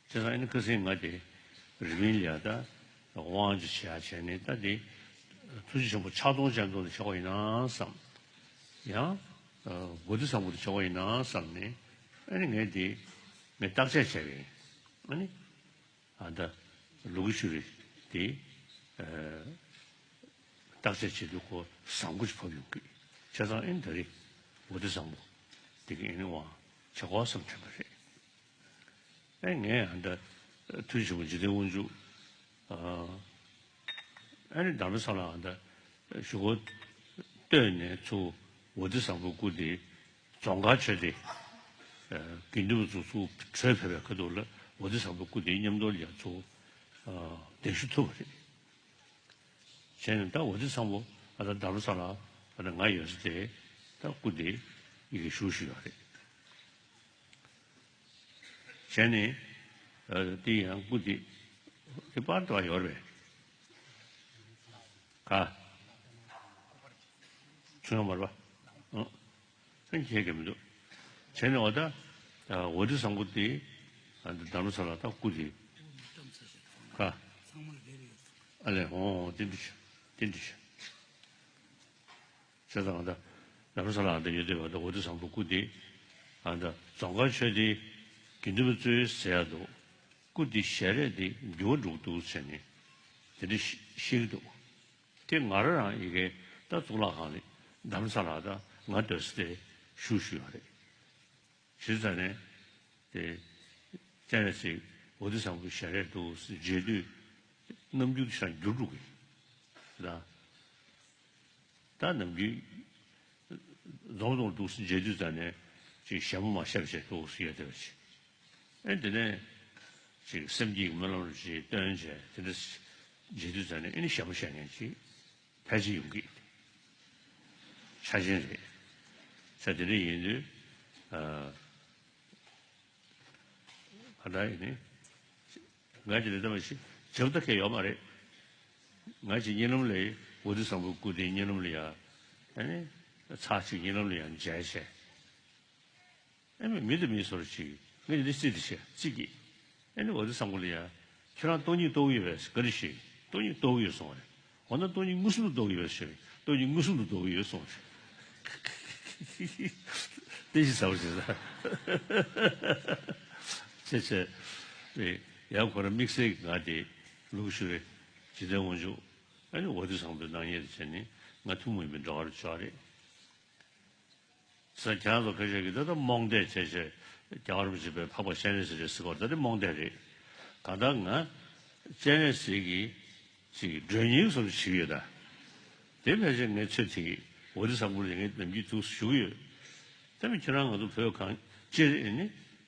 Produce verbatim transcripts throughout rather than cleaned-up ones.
བྱས་ཙང་ཨ་ནི་ཁ་སང་ང་དེ་རི་མིན་ལ་ཡ་ད་དབང་ཅིག་བྱེད་ཡ་བྱས་ནས་ད་དེ་ཐུགས་རྗེ་ཆེན་པོ་ཕྱག་སྟོང་སྤྱན་སྟོང་དེ་ཆགས་པ་ཡིན་ན་བསམ། ཡང་དགོན་སྡེ་བཟང་པོ་དེ་ཆགས་པ་ཡིན་ན་བསམ་ནས་ཨ་ནི་ངས་དེ་ངས་བརྟག་དཔྱད་བྱས་པ་ཡིན། ཨ་ནི། ཨ་ད་ལུ་གུ་ཤུ་རི་དེ་བརྟག་དཔྱད་བྱེད་དུས་ཁོ་བཟང་པོ་ཞིག་ཕབ་ཡོང་གི། བྱས་ཙང་ཨེ་ད་རེས་འོ་དེ་བཟང་པོ་དེ་གི་ཨེ་ནི་དབང་ཆ་གོ་བསམ་དྲན་པ་རེད། ཨེ་ངས་ཨ་ད་ཐུགས་རྗེ་ཆེན་པོ་འཇིག་རྟེན་དབང་ཕྱུག་ཨ་ཨེ་ནི་དྷ་རམ་ས་ལ་ཨ་ད་ཞུ་གོ་བཏོན་ནས་ཚུར་འོ་དེ་བཟང་པོའི་སྐུ་དེ་རྫོང་དཀར་ཆོས་སྡེ་དགེ་འདུན་པ་ཚོ་ཚུར་བྲོས་ཕེབས་པའི་ཁ་ཐུག་ལ་འོ་དེ་བཟང་པོའི་སྐུ་དེ་མཉམ་དུ་ཡར་ཚུར་གདན་ཞུ་ཐུབ་པ་རེད། བྱས་ནས་ད་འོ་དེ་བཟང་པོ་ཨ་ད་དྷ་རམ་ས་ལ་ཨ་ད་ང་ཡོད་ས་དེ་ད་སྐུ་དེ་ཡི་གེ་ཞུ་ཞུ་ཡོད་རེད། བྱས་ནས་ཨ་དེ་ཡང་སྐུ་དེ་དེ་པར་དུ་ཡོད་རེད་པས། ག་ཚུར་ཡོང་མ་རེད་པ། ཨང་། ཨང་། ཁྱེད་ཀྱིས་མི་འདུག་བྱས་ནས་འོ་ད་འོ་དེ་བཟང་པོ་དེ་ཨ་ད་དྷ་རམ་ས་ལ་ད་སྐུ་དེ་ག་ཨ་ལས་འོང་དེ་འདྲ་བྱས་དེ་འདྲ་བྱས། བྱས་ཙང་ཨ་ད་དྷ་རམ་ས་ལ་ཨ་ད་ཡོད་དེ་བ་ད་འོ་དེ་བཟང་པོ་སྐུ་དེ་ཨ་ད་རྫོང་དཀར་ཆོས་སྡེའི་དགེ་འདུན་པ་ཚོས་ཟེར་ཡ་འདུག་སྐུ་དེ་ཞལ་རས་དེ་འགྱུར་བ་འགྲོ་གི་འདུག་ཟེར་ནས་དེ་འདྲ་བཤད་ཀྱི་འདུག་དེ་ང་རང་རང་ཡི་གེ་ད་གཙུག་ལག་ཁང་ལ་དྷ་རམ་ས་ལ་ད་ང་སྡོད་ས་དེ་ཞུ་ཞུ་ཡོད་རེད། གཞི་རྩ་ནས་དེ་སྤྱན་རས་གཟིགས་འོ་དེ་བཟང་པོའི་ཞལ་རས་འདུག་མཇལ་དུས་རྣམ་འགྱུར་ཤ་འགྱུར་འགྲོ་གི་ལ། ད་ནམ་རྒྱུན་རྫོང་རྫོང་འདུག་སེ་མཇལ་དུས་ཙ་ནས་ཅིག་ཞྭ་མོ་མ་ཞབས་ཞེས་འདུག་སེ་ཡོད་བསྡད་པ་ཅིག་ཨེ་དེ་ནས་ཅིག་སེམས་བསྐྱེད་ཀྱི་སྨོན་ལམ་རེ་ཅིག་བཏོན་བྱས་དེ་འདྲ་མཇལ་དུས་ཙ་ནས་ཨེ་ནི་ཞྭ་མོ་བཞག་མཁན་ཅིག་ཕལ་ཆེར་ཡོང་གི་ཆ་ཅན་རེད། ས་དེ་འདྲ་ཡིན་དུས་ཨ། ཨ་ད་ཡིན་ནི། ང་ཅི་རེད་ད་མ་ཤི་བྱེད་པ་ད་གས་ཡོད་མ་རེད། ང་ཅི་གཉིད་ལམ་ལས་འོ་དེ་བཟང་པོའི་སྐུ་དེ་གཉིད་ལམ་ལ་ཡ། ཨ་ནི། ཚར་གཅིག་གཉིད་ལམ་ལ་ཡ་མཇལ་བྱས། ཨ་ནི་མི་དང་མི་ཟོར་ཅིག་ངས་འདི་རྩིས་དེ་བྱས་རྩིས་ཀྱིས། ཨ་ནི་འོ་དེ་བཟང་པོ་ལ་ཡ། ཁྱོད་རང་སྟོང་ཉིད་རྟོགས་ཀྱི་ཡོད་པས་ག་རེ་ཞིག་སྟོང་ཉིད་རྟོགས་ཀྱི་ཡོད་གསུངས་པ་རེད། འོ་ན་སྟོང་ཉིད་མངོན་སུམ་དུ་རྟོགས་ཀྱི་ཡོད་ཞེས་སྟོང་ཉིད་མངོན་སུམ་དུ་རྟོགས་ཀྱི་ཡོད་གསུངས་པ་རེད། བསྟན་བཤིག་ཟ་བར་བྱེད་ས། བྱས་བྱས། ཡང་ཁོ་རང་དམིགས་བསལ་གྱི་ང་དེ་ལུག་ཤུ་རེ་ཇི་ལྟར་འོང་བྱུང་། ཨ་ནི་འོ་དེ་བཟང་པོའི་སྣང་བརྙན་དེ་བྱས་ནས་ང་ཐུན་མོང་མིན་པའི་འདྲ་བར་ཆགས་རེད། ས་ཁྱེད་ཚོ་ཁ་ཤས་ཀྱིས་ད་ལྟ་རྨོངས་དད་བྱས་བྱས་རྒྱལ་བ་རིན་པོ་ཆེ་པའི་འཕགས་པ་སྤྱན་རས་གཟིགས་རེད་ཟེར་བ་ད་ལྟ་རྨོངས་དད་རེད། གང་ལྟར་ང་སྤྱན་རས་གཟིགས་ཀྱི་ཅིག་མགྲོན་གཉེར་བཟོ་འདྲ་བྱེད་ཀྱི་ཡོད་ད། དེ་ཕལ་ཆེར་ངས་ཚོད་ཐིག་འོ་དེ་བཟང་པོ་ལ་ངས་ནམ་རྒྱུན་འདུག་ཞུ་གི་ཡོད། དེ་མིན་ཁྱེད་རང་ང་ཚོ་བོད་གངས་སྤྱིར་ཨེ་ནི།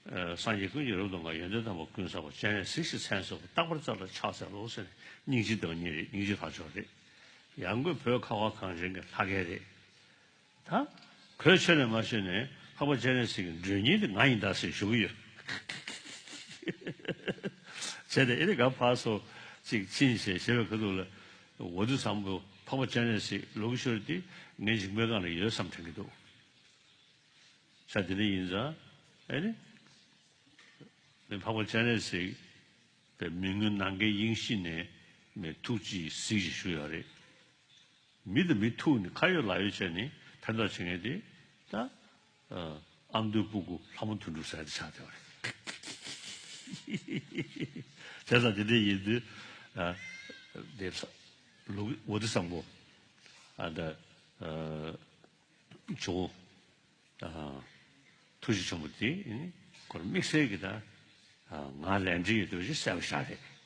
སངས་རྒྱས་ཀུན་གྱི་རབ་ཏུ་བསྔགས། ཡོན་ཏན་དམ་པ་ཀུན་བསགས་པ། སྤྱན་རས་གཟིགས་ཞེས་མཚན་གསོལ་བ། རྟག་པར་བརྩེ་ལ་ཕྱག་འཚལ་ལོ་ཟེར་ནས་སྙིང་རྗེའི་བདག་ཉིད་རེད། སྙིང་རྗེ་ལྷ་མཆོག་རེད། ཡང་སྒོས་བོད་ཁ་བ་གངས་ཅན་གྱི་ལྷ་སྐལ་རེད། ད་གོས་ཆོད་ནས་མ་ཆོད་ནས་འཕགས་པ་སྤྱན་རས་གཟིགས་ཀྱི་མགྲོན་གཉེར་དེ་ང་ཡིན་ད་ཟེར་ཞུ་གི་ཡོད། བྱས་ཏེ་ཨེ་རི་ཀ་ཕར་ཚུར་ཅིག་ཕྱིན་བྱས་བྱས་པའི་ཁ་ཐུག་ལ་འོ་དེ་བཟང་པོ་འཕགས་པ་སྤྱན་རས་གཟིགས་ལུག་ཤུ་རི་དེ་ངའི་མཇིང་པའི་སྒང་ལ་ཡོད་བསམ་དྲན་གྱི་འདུག་ས་དེ་འདྲ་ཡིན་ཙང་ཨེ་རི་མི་འཕགས་པ་སྤྱན་རས་གཟིགས་པའི་མི་མངོན་ནམ་མཁའི་དབྱིངས་ཤིག་ནས་མི་ཐུགས་རྗེས་གཟིགས་ཞེས་ཞུ་ཡོད་རེད། མི་དང་མི་ཐུག་ནས་ཁ་ཡོད་ལག་ཡོད་བྱས་ནས་ཕན་ཐོགས་བྱེད་མཁན་དེ་ད་ཨ་མདོའི་སྤུ་གུ་ལྷ་མོ་དོན་གྲུབ་ཟེར་དེ་ཆགས་བསྡད་པ་རེད། བྱས་ཙང་དེ་འདྲ་ཡིན་དུས་ཨ་དེ་ལུག་འོ་དེ་བཟང་པོ་ཨ་ད་ཨ་ཇོ་བོ་ཨ་ཐུགས་རྗེ་ཆེན་པོ་དེ་ཁོར་དམིགས་བསལ་གྱི་ད་ཨ་ང་ལས་འབྲེལ་ཡོད་དུས་ཅི་གསལ་པོ་ཤར་རེད།